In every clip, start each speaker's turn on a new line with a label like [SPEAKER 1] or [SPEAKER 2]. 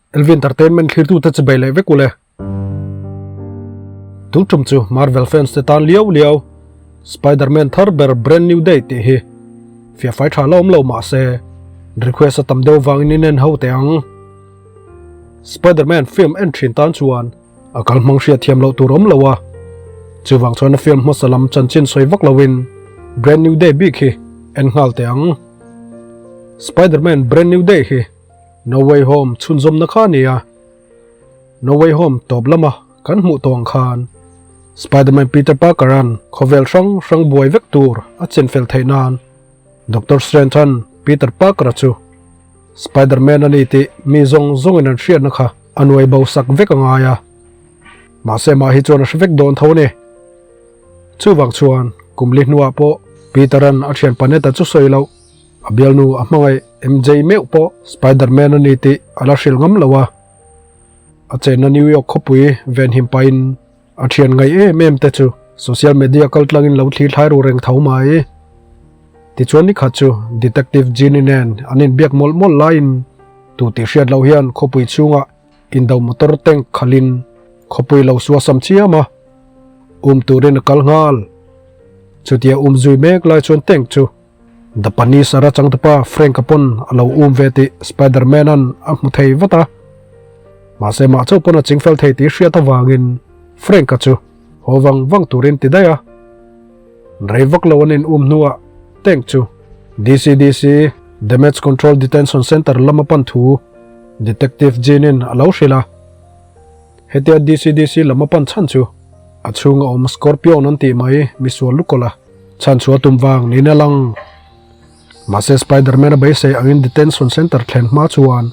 [SPEAKER 1] LV Entertainment thlirtute chu bei leh vek ule. Tun tum chu Marvel fans te tan liau liau Spider-Man thar ber Brand New Day tih hi fiahfai tha la awm lo mah se request a tam deuh vangin in en ho teh ang. Spider-Man film en thin tan chuan a kal hmang hriat thiam loh tur awm lo a, chuvang chuan a film hmasa lam chanchin sawi vak loin Brand New Day bik hi en nghal teh ang. Spider-Man Brand New Day hi No Way Home chhunzawmna kha a ni a, No Way Home tawp lama kan hmuh tawh ang khan Spider-Man Peter Parker-a'n khawvel hrang hrang buai vek tur a chenfel theih nan Doctor Strange-a'n Peter Parker-a chu Spider-Man a ni tih mi zawng zawngin an hriatna kha a nuai bo sak vek a ngai a, mahse mah hi chuan a hre vek dawn tho a ni. Chuvang chuan kum li hnuah pawh Peter-a'n a thianpa Ned-a chu sawi loh. A bialnu a hmangaih MJ meuh pawh Spider-Man a ni tih a la hrilh ngam lo a. A chenna New York khawpui venhim pahin a thian ngaih em em te chu social media kaltlangin lo thlir thlai ru reng tho mai. Tichuan nikhat chu Detective Ginny nen an inbiak mawlh mawlh laiin tu tih hriat loh hian khawpui chhungah indo motor tank khalhin khawpui lo suasam chiam a, um turin a kal nghal. Chutia um zui mek lai chuan tank chu The Punisher a changtupa Frank-a pawn a lo um ve tih Spider-Man-a'n a hmu thei vat a. Mahse mah chauh pawn a chingfel thei tih hriat avangin Frank-a chu haw vang vang turin ti daih a. Rei vak lo an in um hnuah Tank chu DCDC, Damage Control Detention Center, lama pan thu Detective Jean-in a lo hrilh a. Hetia DCDC lama pan chhan chu a chhunga awm Scorpion an tih mai misual lukawlh a. Chhanchhuah tum vang niin a lang. Mahse Spider-Man a beisei angin detention center thlen hma chuan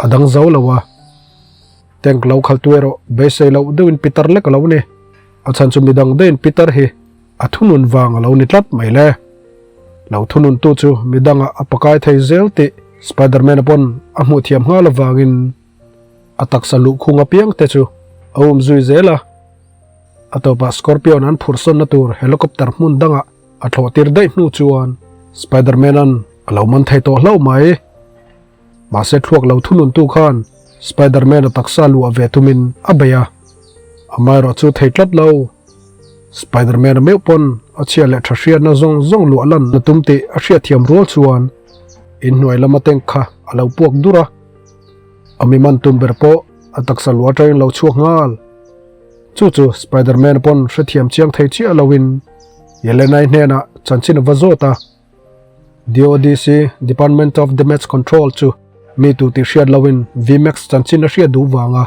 [SPEAKER 1] a dang zo lo a. Tank lo khaltu erawh beisei loh deuhin Peter lek a lo ni. A chhan chu midang deuhin Peter hi a thunun vang a lo ni tlat mai le. Lo thununtu chu midangah a pakai thei zel tih Spider-Man-a pawn a hmuh thiam nghal avangin a taksa luhkhung apiang te chu a um zui zel a. A tawpah Scorpion an phurhsawnna tur helicopter hmun dangah a thlawh tir daih hnu chuan Spider-Man-a'n a lo man thei tawh hlauh mai. Mahse thluak lo thununtu khan Spider-Man-a taksa luah ve tumin a bei a, amaherawh chu thei tlat lo. Spider-Man-a meuh pawn a chhia leh tha hriatna zawng zawng luah lan na tum tih a hriatthiam rual chuan inhnuai lama tank kha a lo puak dur a, a mi man tum ber pawh a taksa luah atangin lo chhuak nghal. Chu chu Spider-Man pawn hrethiam chiang thei chiah loin Yelena-i hnenah chanchin a va zawt a. DODC, Department of Damage Control, chu mi tu tih hriat loin VMAX chanchin a hriat duh vanga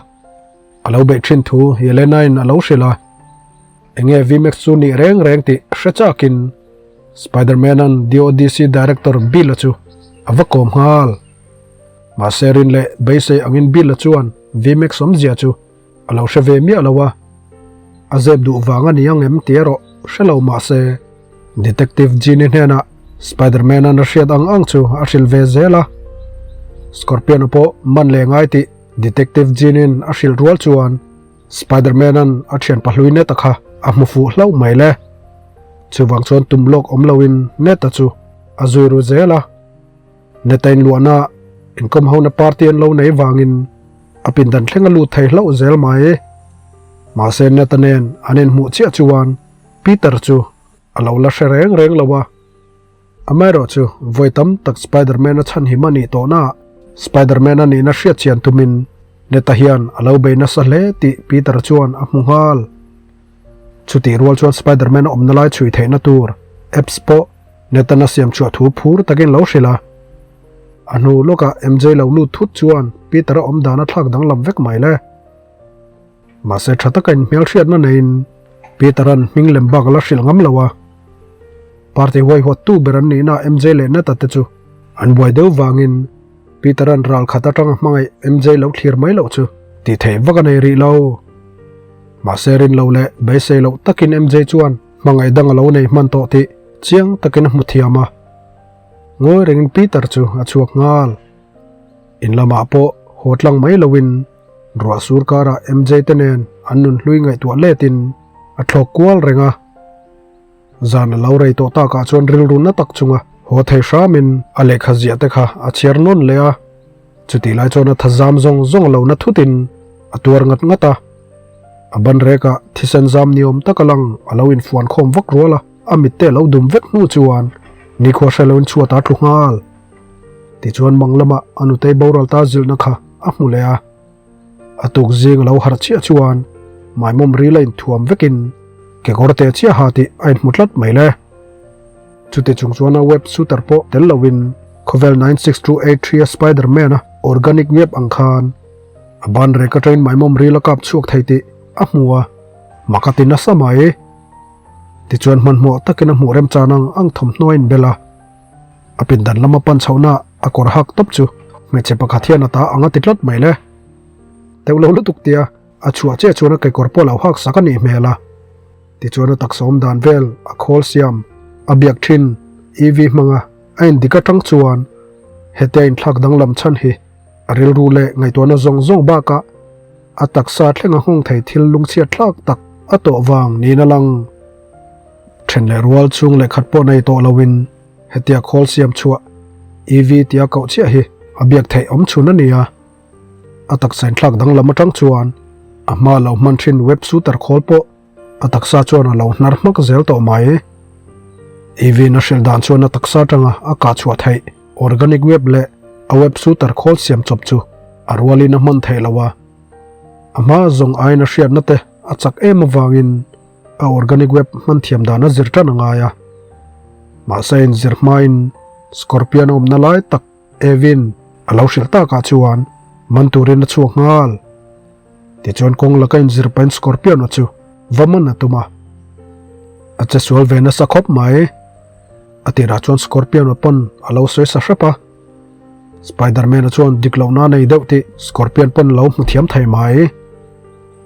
[SPEAKER 1] a lo beih thin thu Yelena-in a lo hrilh a. Enge VMAX chu nih reng reng tih hre chakin Spider-Man-a'n DODC Director Bill-a chu a va kawm nghal. Mahse rin leh beisei angin Bill-a chuan VMAX awmzia chu A lo hre ve miah lo a, a zep duh vang a ni ang em tih erawh hre lo mah se Detective Genie hnenah Spider-Man-a'n a hriat ang ang chu a hrilh ve zel a. Scorpion-a pawh man leh ngai tih Detective Genie-in a hrilh rual chuan Spider-Man-a'n a thian pahlui Ned-a kha a hmu fuh hlauh mai le. Chuvang chuan tum lawk awm loin Ned-a chu a zui ru zel a. Ned-a inluahna inkawm hona party an lo nei vangin A pindan thleng a lut thei hlauh zel mai. Mahse Neta nen an inhmuh chiah chuan Peter chu a lo la hre reng reng lo a. Amaherawh chu vawi tam tak Spider-Man a chhan him a nih tawhnaah Spider-Man a nihna hriat chian tumin Neta hian a lo bei nasa hle tih Peter chuan a hmu nghal. Chutih rual chuan Spider-Man a awmna lai chhui theihna tur apps pawh Neta-na siam chhuah thu phur takin lo hrilh a. A hnu lawkah MJ lo lut thut chuan Peter-a awm dan a thlak danglam vek mai le. Mahse tha taka inhmelhriatna neiin Peter-a'n hming lem bak a la hrilh ngam lo a. Party huaihawt tu ber an nihna MJ leh Neta te chu an buai deuh vangin Peter-a'n ral khat atanga hmangaih MJ lo thlir mai loh chu tih theih vak a nei rih lo. Mahse rin lo leh beisei loh takin MJ chuan hmangaih dang a lo nei hman tawh tih chiang takin a hmu thiam a. Ngawi rengin Peter chu a chhuak nghal. In lamah pawh haw tlang mai loin ruah sur karah MJ te nen an nun hlui ngaihtuah letin a thlawk kual reng a. Zan a lo rei tawh takah chuan rilru na tak chunga haw thei hramin a lehkha ziah te kha a chhiar nawn leh a. Chutih lai chuan a thazam zawng zawng lo na thutin a tuar ngat ngat a. A ban rekah thisen zam ni awm tak a lang a lo infuan khawm vak rual a, a mitte a lo dum vek hnu chuan nikhua hre loin chhuat a tlu nghal. Tichuan mang lamah a nutei boral ta zilhna kha a hmu leh a. A tuk zing a lo harh chiah chuan maimawm ril a inthuam vekin kekawr te chiah ha tih a inhmu tlat mai le. Chuti chung chuan a web shooter pawh tel loin khawvel 96283 a Spider-Man a organic web ang khan a ban rek atangin maimawm ril a kap chhuak thei tih a hmu a, mak a ti nasa mai. Tichuan hmanhmawh takin a hmuh remchan ang ang thawmhnaw a inbel a. A pindan lama pan chhohna a kawr hak tawp chu hmeichhe pakhat hian a ta ang a ti tlat mai le. Teuh lo lutuk tia a chhuah chiah chuan a kekawr pawh lo hak sak a nih hmel a. Tichuan a taksa awm dan vel a khawl siam a biak thin EV hmanga a indik atang chuan hetia inthlak danglam chhan hi a rilru leh ngaihtuahna zawng zawng bakah a taksa thlenga nghawng thei thil lungchhiat thlak tak a tawh vang niin a lang. Then leh rual chung leh khat pawh nei tawh loin hetia khawl siam chhuah EV tia koh chiah hi a biak theih awm chhun a ni a. A taksa inthlak danglam atang chuan a hma lo hman thin web shooter khawl pawh a taksa chuan a lo hnar hmak zel tawh mai. EV in a hrilh dan chuan a taksa atanga a kah chhuah theih organic web leh a web shooter khawl siam chawp chu a rualin a hman theih lo a. A hma zawng aiin a hriatna te a chak em avangin a organic web hman thiam dan a zir tan a ngai a. Mahse inzir hmain Scorpion a awmna lai tak Evin a lo hrilh takah chuan man turin a chhuak nghal. Tichuan kawng laka inzir pahin Scorpion-a chu va man a tum a. A che sual ve nasa khawp mai. A tirah chuan Scorpion-a pawn a lo sawi sa hrep a. Spider-Man-a chuan dik lohna a nei deuh tih Scorpion pawn a lo hmu thiam thei mai.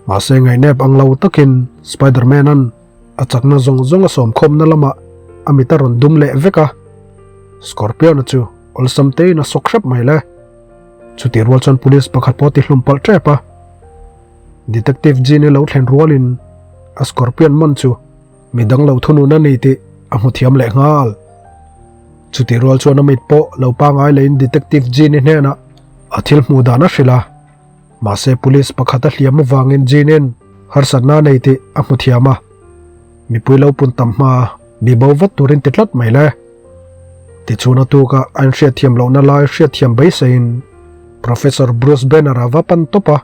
[SPEAKER 1] Mahse ngaihnep ang lo takin Spider-Man-a'n a chakna zawng zawng a sawmkhawmna lamah a mit a rawn dum leh vek a. Scorpion-a chu awlsam tein a sawk hrep mai le. Chutih rual chuan police pakhat pawh a ti hlum palh tep a. Detective Gene-i lo thlen rualin a Scorpion man chu midang lo thunun a ni tih a hmu thiam leh nghal. Chutih rual chuan a mit pawh lo pangai lehin Detective Gene-i hnenah a thil hmuh dan a hrilh a. Mahse police pakhat a hliam avangin Jean-in harsatna a nei tih a hmu thiam a, mipui lo pun tam hma mi bo vat turin ti tlat mai le. Tichuan a tuka a inhriatthiam lohna lai hriatthiam beiseiin Professor Bruce Banner a va pan tawp a.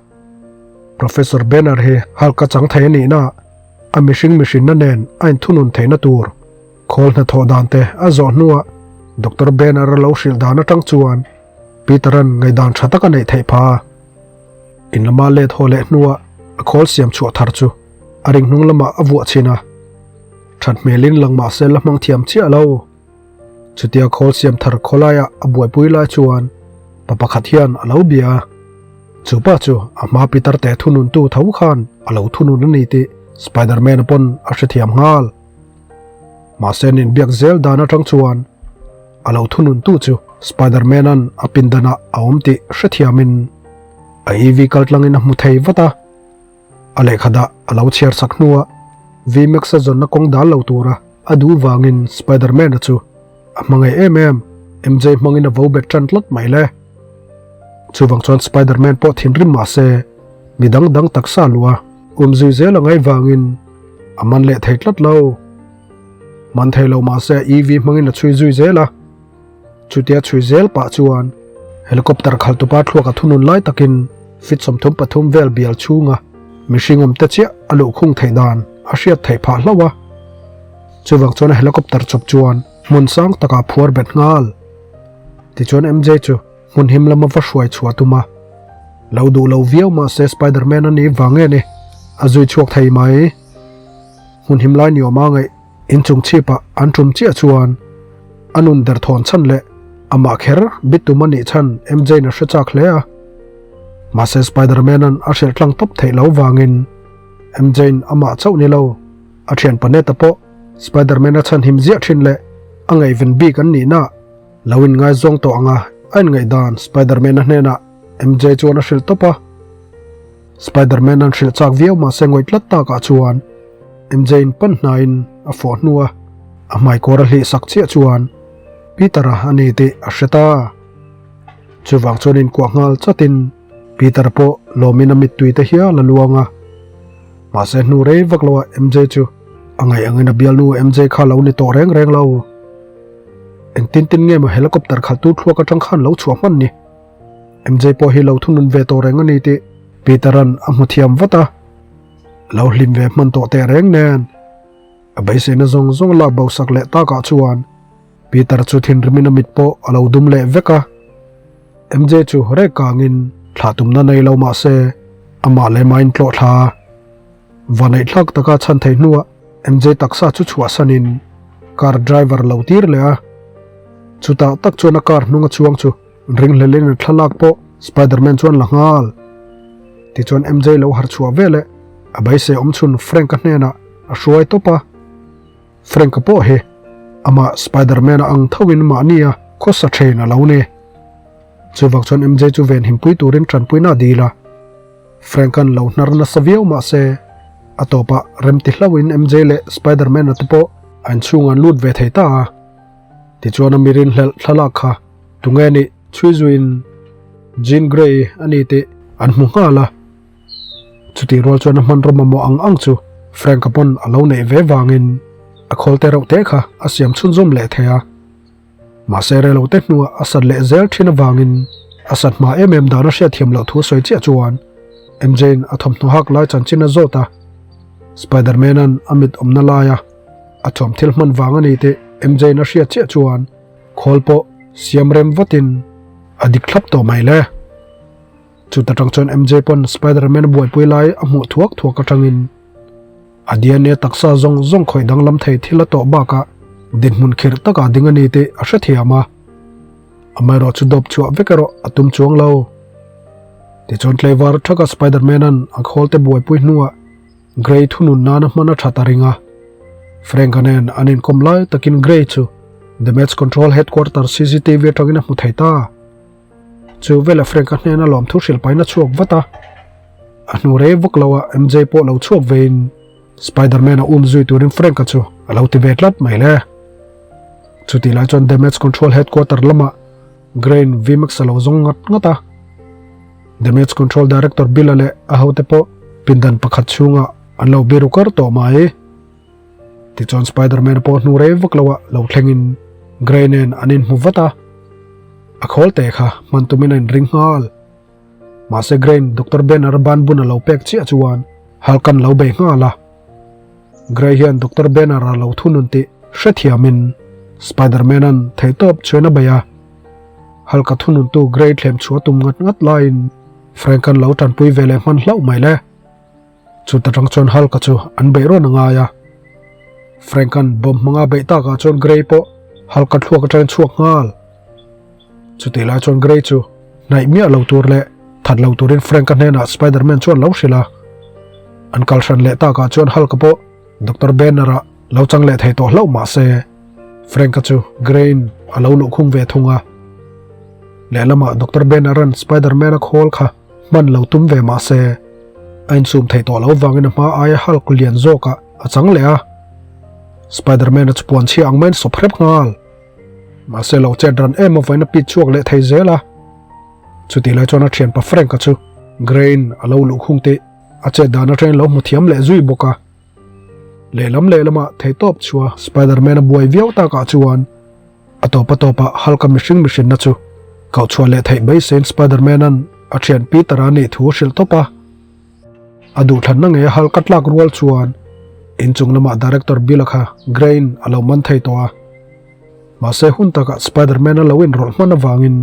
[SPEAKER 1] Professor Banner hi Hulk a chang thei a nihna a mihring mihrinna nen a inthunun theihna tur khawl hnathawh dan te a zawh hnuah Doctor Banner a lo hrilh dan atang chuan Peter-a'n ngaihdan tha tak a neih theih pha. In lama let haw leh hnuah a khawl siam chhuah thar chu a ring hnung lamah a vuah chhin a. That hmelin lang mah se la hmang thiam chiah lo. Chutia khawl siam thar khawlaiah a buaipui lai chuan pa pakhat hian a lo bia a. Chu pa chu a hma Peter te thununtu tho khan a lo thunun a ni tih Spider-Man-a pawn a hrethiam nghal. Mahse an inbiak zel dan atang chuan a lo thununtu chu Spider-Man-a'n a pindanah a awm tih hrethiamin a EV kaltlangin a hmu thei vat a. A lehkhadah a lo chhiar sak hnuah V-Max-a zawnna kawng dal lo tura a duh vangin Spider-Man-a chu a hmangaih em em, MJ hmangin a vo bet tan tlat mai le. Chuvang chuan Spider-Man pawh thinrim mah se mi dang dang taksa luh a umzui zel a ngaih vangin a man leh thei tlat lo. Man thei lo mah se EV hmangin a chhui zui zel a. Chutia chhui zel pah chuan helicopter khaltupa thluak a thunun lai takin feet 33 vel bial chhunga mihring awm te chiah a luhkhung theih dan a hriat theih phah hlauh a. Chuvang chuan a helicopter chawp chuan hmun sang takah phuar bet nghal. Tichuan MJ chu hmun him lama va hruai chhuah tum a. Lo duh lo viau mah se Spider-Man a nih vang nge ni a zui chhuak thei mai. Hmun him lai ni awm a ngaih inchung chhipah an tum chiah chuan a nun derthawn chhan leh amah kher bit tum a nih chhan MJ in a hre chak hle a. Mahse Spider-Man-a'n a hrilh tlang tawp theih lo vangin MJ in amah chauh ni lo a thian Panetta pawh Spider-Man a chhan him ziah thin leh a ngaihven bik an nihna Lo inngaizawng tawh anga a inngaihdan Spider-Man-a hnenah MJ chuan a hrilh tawp a. Spider-Man an hrilh chak viau mahse ngawih tlat takah chuan MJ-in pan hnaiin a fawh hnu a, a hmaikawr a hlih sak chiah chuan Peter-a a ni tih a hre ta. Chuvang chuan inkuah nghal chatin Peter pawh lawmin a mittui te hial a luang a. Mahse hnu rei vak loah MJ chu a ngaih angin a bialnu MJ kha lo ni tawh reng reng lo. Engtin tin nge maw helicopter khaltu thluak atang khan lo chhuah hman ni? MJ pawh hi lo thunun ve tawh reng a ni tih Peter-a'n a hmu thiam vat a. Lo hlim ve hman tawh teh reng nen a beiseina zawng zawng lak bo sak leh takah chuan Peter chu thinrimin a mit pawh a lo dum leh vek a. MJ chu rek kangin thlah tumna nei lo mah se amah leh main tlawh thla. Vaneih thlak taka chhan thei hnuah MJ taksa chu chhuahsanin car driver lo tir leh a. Chutah tak chuan a car hnunga chuang chu ringhlelin a thlalak pawh Spiderman chuan la nghal. Tichuan MJ lo harh chhuah veleh a beisei awmchhun Frank-a hnenah a hruai tawp a. Frank-a pawh hi amah Spiderman-a ang thoin mahnia khawsa thin a lo ni. Chuvang chuan MJ chu venhimpui turin tanpuina a dil a. Frank-a'n lo hnar nasa viau mah se, a tawpah remti hlauhin MJ leh Spiderman-a te pawh a inchhung an lut ve thei ta a. Tichuan a mirin hlelh thlalak kha tunge nih chhui zuiin Jean Grey a ni tih an hmu nghal a. Chutih rual chuan a hmanraw mamawh ang ang chu Frank-a pawn a lo neih ve vangin a khawl te reuh te kha a siam chhunzawm leh thei a. Mahse relo te hnuah a sat leh zel thin avangin a sat hma em em dan a hriatthiam loh thu sawi chiah chuan MJ-in a thawmhnaw hak lai chanchin a zawt a. Spider-Man-a'n a mit awmna laia a thuam thil hman vang a ni tih MJ-in a hriat chiah chuan khawl pawh siam rem vatin a dik thlap tawh mai le. Chuta tang chuan MJ pawn Spider-Man buaipui lai a hmuh thuak thuak atangin a DNA taksa zawng zawng khawih danglam thei thil a tawh bakah dinhmun khirh takah ding a ni tih a hrethiam a. Amaherawh chu dawp chhuah vek erawh a tum chuang lo. Tichuan tlaivar thaka Spider-Man-a'n a khawlte buaipui hnuah Grey thunun nana hman a that a ring a. Frank-a nen an inkawm lai takin Grey chu Damage Control Headquarter CCTV atangin a hmu thei ta. Chu vela Frank-a hnena lawmthu hrilh pahin a chhuak vat a. A hnu rei vak lo a MJ pawh lo chhuak vein Spider-Man a um zui turin Frank-a chu a lo ti ve tlat mai le. Chutih lai chuan Damage Control Headquarter lamah Grain VMAX a lo zawng ngat ngat a. Damage Control Director Bill-a leh a hote pawh pindan pakhat chhungah an lo biru kar tawh mai. Tichuan Spider-Man pawh hnu rei vak loah lo thlengin Grey nen an inhmu vat a, a khawl te kha hman tumin a inring nghal. Mahse Grey-in Doctor Banner ban bun a lo pek chiah chuan Hulk-a'n lo bei nghal a. Grey hian Doctor Banner a lo thunun tih hrethiamin Spider-Man-a'n theihtawp chhuain a bei a. Hulk-a thununtu Grey thlem chhuah tum ngat ngat laiin Frank-a'n lo tanpui ve leh hman hlauh mai le. Chuta tang chuan Hulk-a chu an beih rawn a ngai a. Frank-a'n bomb hmanga beih takah chuan Grey pawh Hulk-a thluak atangin chhuak nghal. Chutih lai chuan Grey chu hnaih miah lo tur leh that lo turin Frank-a hnenah Spider-Man chuan lo hrilh a. An kal hran leh takah chuan Hulk-a pawh Doctor Banner-a lo chang leh thei tawh hlauh mah se Frank-a chu Grey-in a lo luhkhung ve thung a. Lehlamah Doctor Banner-a'n Spider-Man-a khawl kha Hman lo tum ve mah se, a insum theih tawh loh vangin a hma aia Hulk lian zawkah a chang leh a. Spider-Man-a chu puan chhia ang maiin sawp hrep nghal. Mahse lo chet ran em avain a pit chhuak leh thei zel a. Chutih lai chuan a thianpa Frank-a chu Grey-in a lo luhkhung tih a chet dan atangin lo hmu thiam leh zui bawk a. Lehlam lehlamah theihtawp chua Spider-Man-a buai viau takah chuan A tawp a tawpah Hulk-a mihring mihrinna chu koh chhuah leh theih mai sein Spider-Man-a'n a thian Peter-a nih thu a hrilh tawp a. A duhthlanna ngei a Hulk-a tlak rual chuan inchung lamah Director Bill-a kha Grey-in a lo man thei tawh a. Mahse hun takah Spider-Man-a lo inrawlh hman avangin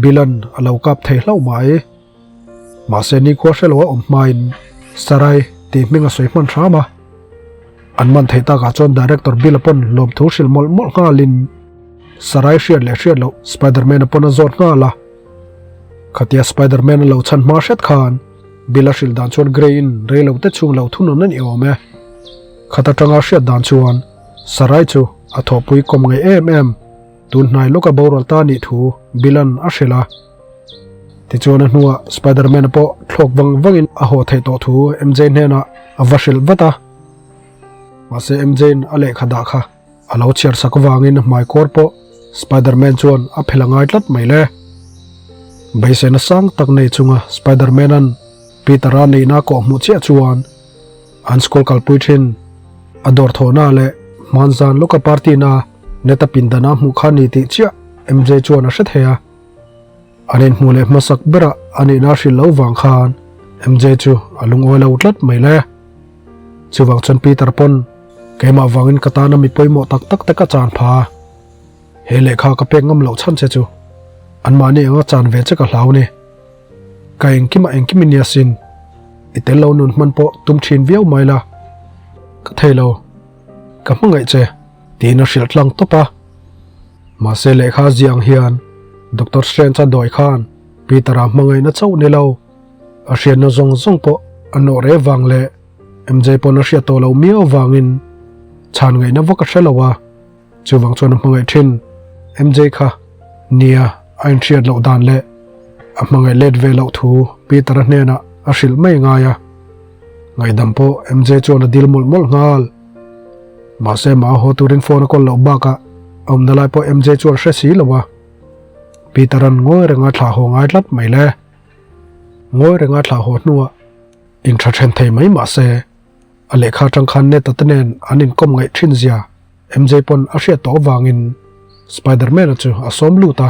[SPEAKER 1] Bill-a'n a lo kap thei hlauh mai. Mahse nikhua hre lo a awm hmain Sarai tih hming a sawi hman hram a. An man theih takah chuan Director Bill-a pawn lawmthu hrilh mawlh mawlh nghalin Sarai hriat leh hriat loh Spider-Man-a pawn a zawt nghal a. Khatia Spider-Man-a lo chhan hma hret khan Bill-a hrilh dan chuan Grey-in rei lo te chhung lo thunun a ni awm e. Khat atanga hriat dan chuan Sarai chu a thawhpui kawm ngei em em. Tun hnai lawka boral ta nih thu Bill-a'n a hrilh a. Tichuan a hnuah Spider-Man pawh thlawk vang vangin a haw theih tawh thu MJ hnenah a va hrilh vat a. Mahse MJ-in a lehkha dah kha a lo chhiar sak avangin a hmaikawr pawh Spider-Man chuan a phel a ngai tlat mai le. Beiseina sang tak nei chunga Spider-Man-a'n Peter-a neihna a kawhhmuh chiah chuan an school kalpui thin. A dawr thawhna leh hmanzan lawka party-na net-a pindana hmuh kha ni tih chiah MJ chuan a hre thei a. An inhmuh leh hmasak berah a nihna a hrilh loh vang khan MJ chu a lungawi lo tlat mai le. Chuvang chuan Peter pawn keimah vangin ka tana mi pawimawh tak tak te ka chan pha a. He lehkha ka pek ngam loh chhan che chu anmahni anga chan ve che ka hlau ni. Ka engkimah engkim i nia sin. I tel lo nun hman pawh tum thin viau mai la. Ka thei lo. Ka hmangaih che tiin a hrilh tlang tawp a. Mahse lehkha ziah ang hian Doctor Strange-a dawi khan Peter-a hmangaihna chauh ni lo, a hriatna zawng zawng pawh a nawh reh vang leh MJ pawn a hriat tawh loh miau vangin chhan ngaihna vak a hre lo a, chuvang chuan a hmangaih thin. MJ kha nia a inhriat loh dan leh a hmangaih let ve loh thu Peter-a hnenah a hrilh mai ngai a, ngaihdam pawh MJ chuan a dil mawlh mawlh nghal. Mahse mah haw turin phone a kawl loh bakah a awmna lai pawh MJ chuan hre si lo a. Peter-a'n ngawi renga thlah haw ngai tlat mai le. Ngawi renga thlah haw hnuah intha then thei mai mahse a lehkha atang khan Neta te nen an inkawm ngaih thin zia MJ pawn a hriat tawh avangin Spider-Man-a chu a sawm lut a.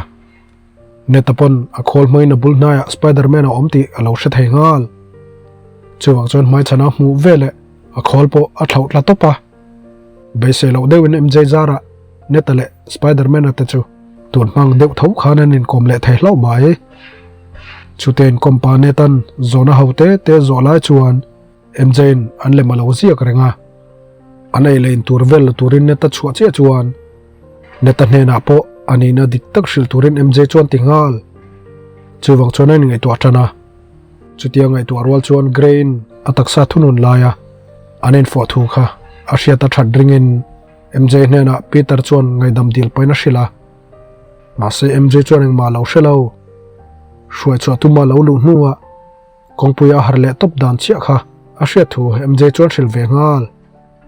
[SPEAKER 1] Neta pawn a khawl hmangin a bul hnaiah Spider-Man a awm tih a lo hre thei nghal. Chuvang chuan hmaichhana hmuh veleh a khawl pawh a thlauh tla tawp a. Beisei loh deuhin MJ zarah Neta leh Spider-Man-a te chu tun hmang deuh tho khan an inkawm leh thei hlauh mai. Chute inkawm pa Netan zawhna ho te te zawh lai chuan MJ-in an lem a lo ziak reng a. An ei leh in tur vel la turin Neta chhuah chiah chuan Neta hnenah pawh a nihna dik tak hrilh turin MJ chuan ti nghal. Chuvang chuan a inngaihtuah tan a. Chutia ngaihtuah rual chuan Grey-in a taksa thunun laia an infawh thu kha a hriat a that ringin MJ hnenah Peter chuan ngaihdam dil pahin a hrilh a. Mahse MJ chuan engmah a lo hre lo. Hruai chhuah tuma lo luh hnuah kawngpuia a har leh tawp dan chiah kha a hriat thu MJ chuan hrilh ve nghal.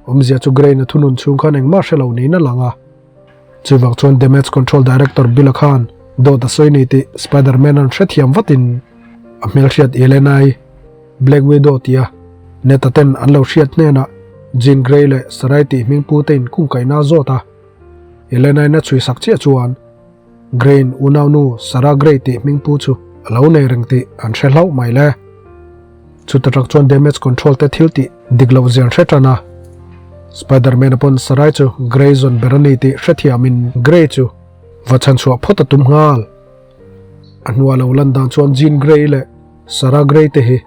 [SPEAKER 1] Awmzia chu Grey-in a thunun chhung khan engmah hre lo niin a lang a. Chuvang chuan Damage Control Director Bill-a khan dawt a sawi ni tih Spider-Man-a'n hrethiam vatin a hmelhriat Yelena-i, Black Widow tia Neta ten an lo hriat hnenah Jean Grey leh Sarai tih hmingpu te inkungkaihna a zawt a. Yelena-in a chhuisak chiah chuan Grey-in unaunu Sarah Grey tih hmingpu chu a lo nei reng tih an hre hlauh mai le. Chuta tak chuan Damage Control te thil tih dik loh zian hre tan a. Spider-Man-a pawn Sarai chu Grey zawn ber a ni tih hrethiamin Grey chu va chhanchhuah phawt a tum nghal. A hnua lo lan dan chuan Jean Grey leh Sarah Grey te hi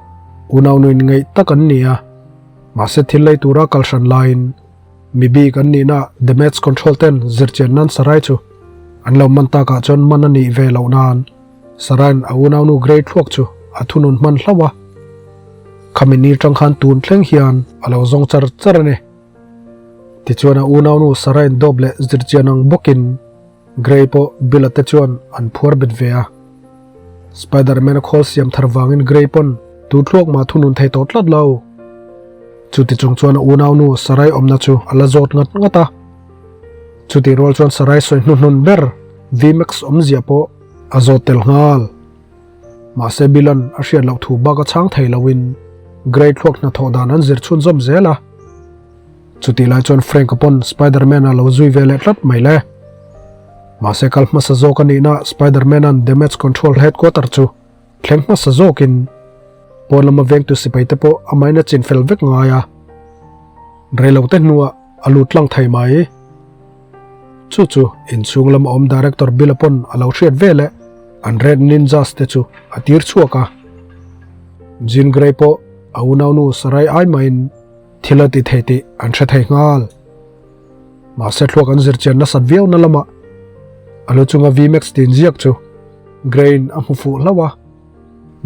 [SPEAKER 1] unaunuin ngaih tak an ni a, mahse thil lei tura kal hran laiin Mi bik an nihna Damage Control ten zirchian nan Sarai chu an lo man takah chuan man a nih ve loh nan Sarai'n a unaunu Grey thluak chu a thunun hman hlauh a. Khami ni tang khan tun thleng hian a lo zawng char char a ni. Tichuan a unaunu Sarai'n dawp leh zirchian ang bawkin Grey pawh Bill-a te chuan an phuar bet ve a. Spider-Man-a khawl siam thar vangin Grey pawn tu thluak mah thunun thei tawh tlat lo. Chuti chung chuan a unaunu Sarai awmna chu a la zawt ngat ngat a. Chutih rual chuan Sarai sawi hnuhnun ber V-Max awmzia pawh a zawt tel nghal. Mahse Bill-a'n a hriat loh thu bak a chhang thei loin Grey thluak hnathawh dan an zir chhunzawm zel a. Chutih lai chuan Frank-a pawn Spider-Man-a lo zui ve leh tlat mai le. Mahse kal hmasa zawk a nihna Spider-Man-a'n Damage Control Headquarter chu thleng hmasa zawkin pawn lama vengtu sipai te pawh a maina chin fel vek ngai a. Reilo te hnuah a lut tlang thei mai. Chu chu inchhung lama awm Director Bill-a pawn a lo hriat ve leh an Red Ninjas te chu a tir chhuak a. Jean Grey pawh a unaunu Sarai ai mahin Thil a ti thei tih an hre thei nghal. Mahse thluak an zirchian nasat viau na lamah a lu chunga VMAX tin ziak chu Grey-in a hmu fuh hlauh a,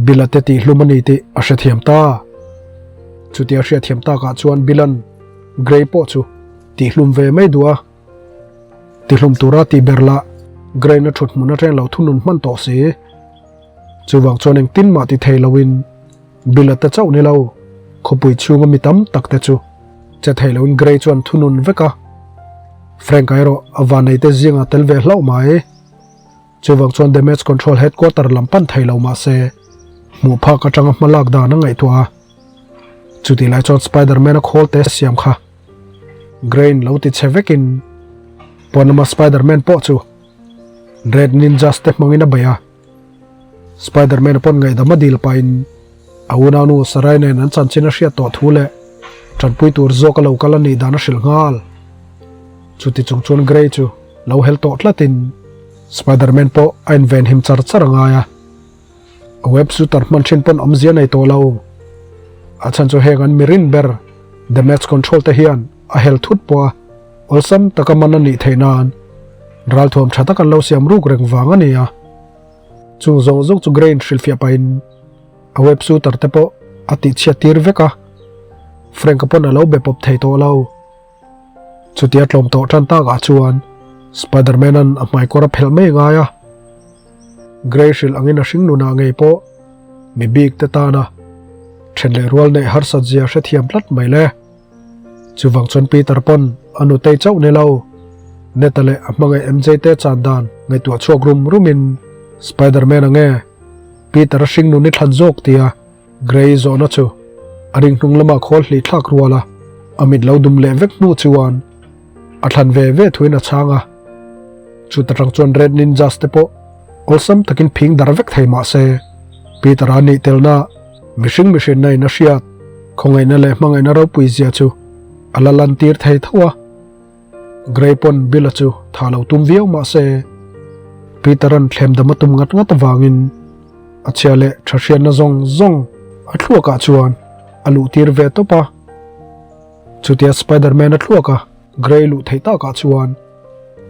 [SPEAKER 1] Bill-a te tih hlum a ni tih a hrethiam ta. Chutia hriatthiam takah chuan Bill-a'n Grey pawh chu tih hlum ve mai duh a. Tihlum tura tih ber lah Grey-in a thut hmun atang lo thunun hman tawh si. Chuvang chuan engtin mah ti thei loin Bill-a te chauh ni lo, khawpui chhunga mi tam tak te chu che thei loin Grey chuan thunun vek a. Frank-a erawh a vanei te zingah tel ve hlauh mai. Chuvang chuan Damage Control Headquarter lam pan thei lo mah se, hmuh phak atanga hma lak dan a ngaihtuah a. Chutih lai chuan Spider-Man a khawl te siam kha Grain lo ti che vekin pawn lama Spider-Man pawh chu Red Ninjas te hmangin a bei a. Spider-Man pawn ngaihdam a dil pahin a unaunu Sarai nen an chanchin a hriat tawh thu leh tanpui tur zawk a lo kal a nih dan a hrilh nghal. Chuti chung chuan Grey chu lo hel tawh tlatin Spider-Man pawh a invenhim char char a ngai a. A web shooter hman thin pawn awmzia nei tawh lo. A chhan chu heng an mirin ber damage control te hian a hel thut pawh a awlsam taka man a nih theih nan ralthuam tha tak an lo siam ruk reng vang a ni a. Chung zawng zawng chu Grain hrilhfiah pahin a web shooter te pawh a tihchhiat tir vek a. Frank-a pawn a lo be pawp thei tawh lo. Chutia tlawm tawh tan takah chuan Spider-Man-a'n a hmaikawr a phelh mai ngai a. Grey hrilh angin a hring nunah ngei pawh mi bik te tana then leh rual neih harsat zia hrethiam tlat mai le. Chuvang chuan Peter pawn a nutei chauh ni lo, Neta leh a hmangaih MJ te chan dan ngaihtuah chhuak rum rumin Spider-Man-a nge Peter-a hring nun i thlan zawk tia Grey zawhna chu a ring hnung lama khawl hlih thlak rual a, a mit lo dum leh vek hnu chuan a thlan ve ve thuin a chhang a. Chuta tang chuan Red Ninjas te pawh awlsam takin phing dar vek thei mah se, Peter-a nih telna mihring mihrinna in a hriat khawngaihna leh hmangaihna ropui zia chu a la lantir thei tho a. Grey pawn Bill-a chu tha lo tum viau mah se, Peter-a'n thlem dam a tum ngat ngat avangin a chhia leh tha hriatna zawng zawng a thluakah chuan a luh tir ve tawp a. Chutia Spider-Man a thluaka Grey luh theih takah chuan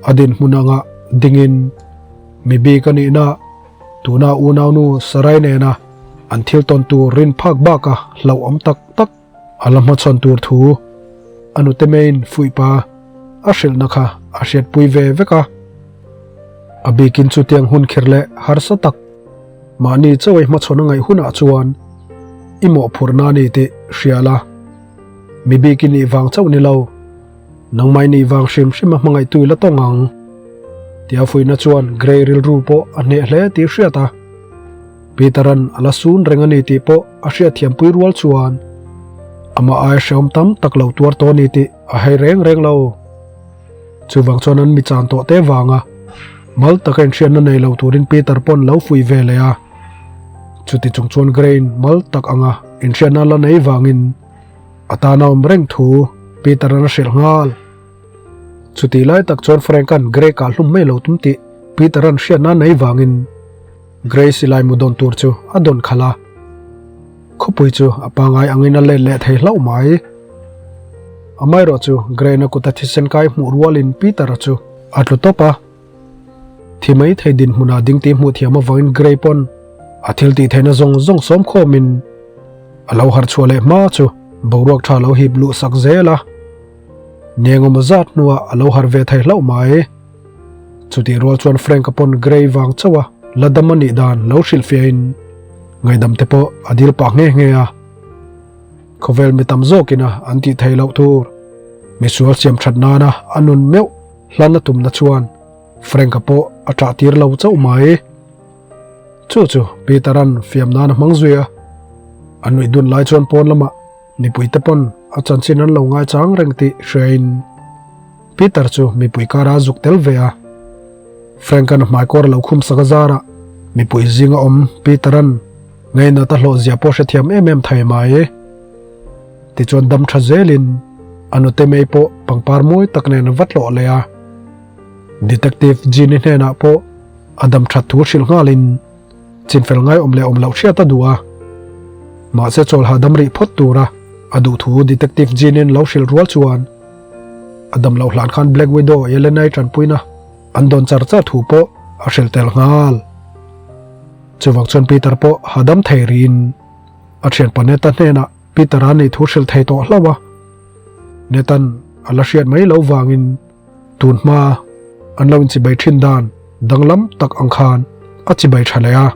[SPEAKER 1] a dinhmun anga dingin mi bik a nihna tuna unaunu Sarai nena an thil tawn tur rin phak baka hlauhawm tak tak A la hmachhawn tur thu a nute maiin fuihpa a hrilhna kha a hriatpui ve vek a. A bikin chutiang hun khir leh harsa tak mahni chauhei hmachhawn a ngaih hunah chuan i mawhphurhna a ni tih hria la. Mi bik i nih vang chauh ni lo, nangmah i nih vang hrim hrim a hmangaihtu i la tawng ang. Tia fuihna chuan Grey rilru pawh a hneh hle tih hriat a. Peter-a'n a la sun reng a ni tih pawh a hriatthiampui rual chuan amah aia hrehawm tam tak lo tuar tawh a ni tih a hei reng reng lo. Chuvang chuan an mi chan tawh te vanga mal taka inhriatna nei lo turin Peter pawn lo fuih ve leh a. Chuti chung chuan Grain mal tak anga inhriatna la nei vangin a tan a awm reng thu Peter-a'n a hrilh nghal. Chutih lai tak chuan Frank-a'n Grey kah hlum mai lo tum tih Peter-a'n hriatna nei vangin Grey silai mu dawn tur chu a dawn khalh a, khawpui chu a pangai angin a let leh thei hlauh mai. Amaherawh chu Grey-na kuta thisen kai hmuh rualin Peter-a chu a tlu tawp a. Thi mai thei dinhmunah ding tih hmuh thiam avangin Grey pawn a thil tih theihna zawng zawng sawm khawmin a lo harh chhuah leh hma chu boruak tha lo hip luh sak zel a. Nengawma zat hnuah a lo harh ve thei hlauh mai. Chutih rual chuan Frank-a pawn Grey vang chauh a la dam a nih dan lo hrilhfiahin ngaihdam te pawh a dil pah nghe nghe a. Khawvel mi tam zawkina an tih theih loh tur misual siam that nana a nun meuh hlan a tumna chuan Frank-a pawh a ṭah tir lo chauh mai. Chu chu Peter-a'n fiam nan a hmang zui a, a nuih dun lai chuan pawn lamah mipui te pawn a chanchin an lo ngaichang reng tih hriain Peter chu mipui kara a zuk tel ve a. Frank-a'n a hmaikawr a lo khum sak a zarah mipui zinga awm Peter-a'n ngainat a hlawh zia pawh hrethiam em em thei mai. Tichuan dam tha zelin a nute mei pawh pangpar mawi tak nen a va tlawh leh a. Detective Gene-i hnenah pawh a dam that thu hrilh nghalin chinfel ngai awm leh awm loh hriat a duh a. Mahse chawl hahdam rih phawt tura a duh thu Detective Gene-in lo hrilh rual chuan a dam loh hlan khan Black Widow Yelena-i tanpuina an dawn char char thu pawh a hrilh tel nghal. Chuvang chuan Peter pawh hahdam thei rihin a thianpa Neta hnenah Peter-a nih thu hrilh thei tawh hlauh a. Netan a la hriat mai loh vangin tun hma an lo inchibai thin dan danglam tak ang khan a chibai tha leh a.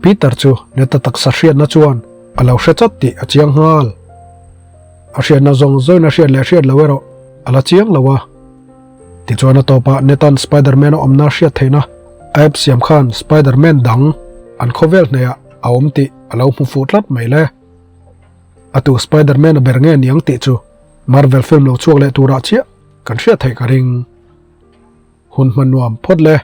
[SPEAKER 1] Peter chu Neta taksa hriatna chuan a lo hre chat tih a chiang nghal. A hriatna zawng zawngin a hriat leh hriat lo erawh a la chiang lo a. Tichuan a tawpah Netan Spider-Man a awmna hriat theihna App siam khan Spider-Man dang an khawvel hnaihah a awm tih a lo hmu fuh tlat mai le. A tu Spider-Man a ber nge niang tih chu Marvel film lo chhuak leh turah chiah kan hriat theih ka ring. Hun hman nuam phawt le.